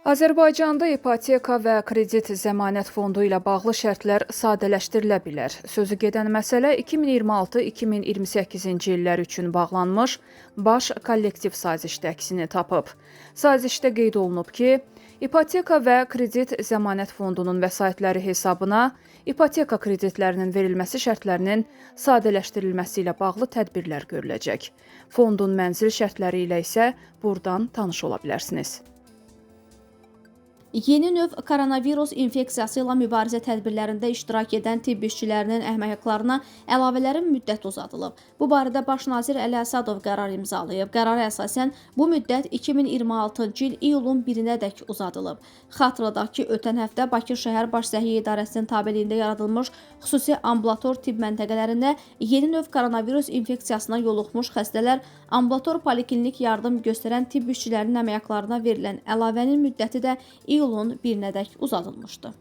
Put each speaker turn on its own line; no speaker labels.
Azərbaycanda ipoteka və kredit zəmanət fondu ilə bağlı şərtlər sadələşdirilə bilər. Sözü gedən məsələ 2026-2028-ci illər üçün bağlanmış baş kollektiv sazişdə əksini tapıb. Sazişdə qeyd olunub ki, ipoteka və kredit zəmanət fondunun vəsaitləri hesabına ipoteka kreditlərinin verilməsi şərtlərinin sadələşdirilməsi ilə bağlı tədbirlər görüləcək. Fondun mənzil şərtləri ilə isə burdan tanış ola bilərsiniz.
Yeni növ koronavirus infeksiyası ilə mübarizə tədbirlərində iştirak edən tibb işçilərinin əmək haqlarına əlavələrin müddəti uzadılıb. Bu barədə Baş nazir Əli Əsədov qərar imzalayıb. Qərara əsasən bu müddət 2026-cı il iyulun 1-nədək uzadılıb. Xatırladaq ki, ötən həftə Bakı şəhər Baş Səhiyyə İdarəsinin tabeliyində yaradılmış xüsusi ambulator tibb məntəqələrində yeni növ koronavirus infeksiyasına yoluxmuş xəstələr ambulator poliklinik yardım göstərən tibb işçilərinin əmək haqlarına verilən əlavənin müddəti də iyulun 1-nədək uzadılmışdı.